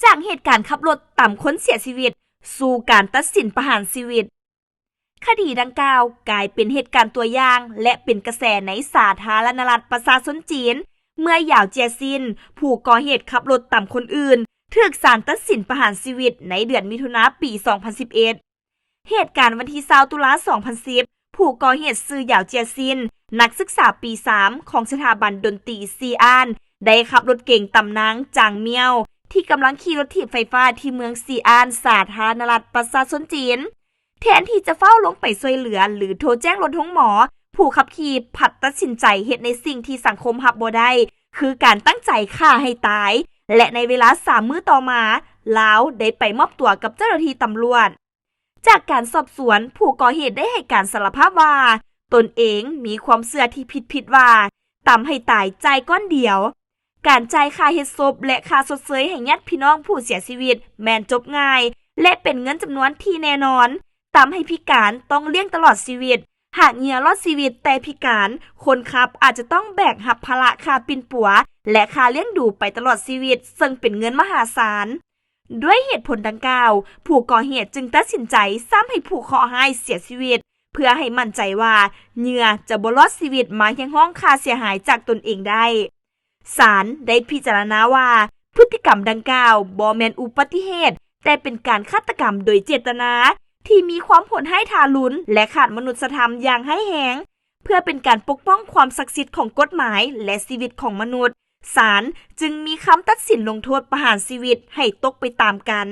ຈາກເຫດການຂັບລົດຕຳຄົນເສຍຊີວິດ ສູ່ການຕັດສິນປະຫານຊີວິດ. ຄະດີດັ່ງກ່າວກາຍເປັນເຫດການຕົວຢ່າງ ແລະ ເປັນກະແສໃນສາທາລະນະລັດປະຊາຊົນຈີນ ເມື່ອ ຢາວ ເຈຍຊິນ ຜູ້ກໍ່ເຫດຂັບລົດຕຳຄົນອື່ນ ຖືກສານຕັດສິນປະຫານຊີວິດໃນເດືອນມິຖຸນາ ປີສອງພັນສິບເອັດ. ເຫດການວັນທີຊາວ ຕຸລາ ສອງພັນສິບ ຜູ້ກໍ່ເຫດຊື່ ຢາວ ເຈຍຊິນ ນັກສຶກສາປີສາມຂອງສະຖາບັນດົນຕີຊີອານ ໄດ້ຂັບລົດເກັງຕຳນາງ ຈາງ ມຽວ ທີ່ກຳລັງຂີ່ລົດຖີບໄຟຟ້າທີ່ເມືອງຊີອານ ສາທາລະນະລັດປະຊາຊົນຈີນ. ແທນທີ່ຈະຟ້າວລົງໄປຊ່ວຍເຫຼືອ ຫຼື ໂທແຈ້ງລົດໂຮງໝໍ, ຜູ້ຂັບຂີ່ພັດຕັດສິນໃຈເຮັດໃນສິ່ງທີ່ສັງຄົມຮັບບໍ່ໄດ້ ຄືການຕັ້ງໃຈຂ້າໃຫ້ຕາຍ ແລະ ໃນເວລາສາມມື້ຕໍ່ມາ, ລາວໄດ້ໄປມອບຕົວກັບເຈົ້າໜ້າທີ່ຕຳຫຼວດ. ຈາກການສອບສວນ, ຜູ້ກໍ່ເຫດໄດ້ໃຫ້ການສາລະພາບວ່າ ຕົນເອງມີຄວາມເຊື່ອທີ່ຜິດໆວ່າ ຕຳໃຫ້ຕາຍຈ່າຍກ້ອນດຽວ. ການຈ່າຍຄ່າເຮັດສົບ ແລະ ຄ່າຊົດເຊີຍໃຫ້ຍາດພີ່ນ້ອງຜູ້ເສຍຊີວິດແມ່ນຈົບງ່າຍ ແລະ ເປັນເງິນຈຳນວນທີ່ແນ່ນອນ. ຕຳໃຫ້ພິການຕ້ອງລ້ຽງຕະຫຼອດຊີວິດ. ຫາກເຫຍື່ອລອດຊີວິດແຕ່ພິການ, ຄົນຂັບອາດຈະຕ້ອງແບກຮັບພາລະຄ່າປິ່ນປົວ ແລະ ຄ່າລ້ຽງດູໄປຕະຫຼອດຊີວິດ, ເຊິ່ງເປັນເງິນມະຫາສານ. ດ້ວຍເຫດຜົນດັ່ງກ່າວ, ຜູ້ກໍ່ເຫດຈຶ່ງຕັດສິນໃຈຊ້ຳໃຫ້ຜູ້ເຄາະຮ້າຍເສຍຊີວິດ, ເພື່ອໃຫ້ໝັ້ນໃຈວ່າເຫຍື່ອຈະບໍ່ລອດຊີວິດມາຮຽກຮ້ອງຄ່າເສຍຫາຍຈາກຕົນເອງໄດ້. ສານໄດ້ພິຈາລະນາວ່າ ພຶດຕິກຳດັ່ງກ່າວບໍ່ແມ່ນອຸບັດຕິເຫດ, ແຕ່ເປັນການຄາດຕະກຳໂດຍເຈດຕະນາ ທີ່ມີຄວາມໂຫດຮ້າຍທາລຸນ ແລະ ຂາດມະນຸດສະທຳຢ່າງຮ້າຍແຮງ. ເພື່ອເປັນການປົກປ້ອງຄວາມສັກສິດຂອງກົດໝາຍ ແລະ ຊີວິດຂອງມະນຸດ, ສານຈຶ່ງມີຄຳຕັດສິນລົງໂທດປະຫານຊີວິດໃຫ້ຕົກໄປຕາມກັນ.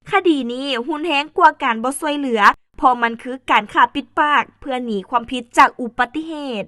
ຄະດີນີ້ຮຸນແຮງກວ່າການບໍ່ຊ່ວຍເຫຼືອ, ເພາະມັນຄືການຂ້າປິດປາກເພື່ອໜີຄວາມຜິດຈາກອຸບັດຕິເຫດ.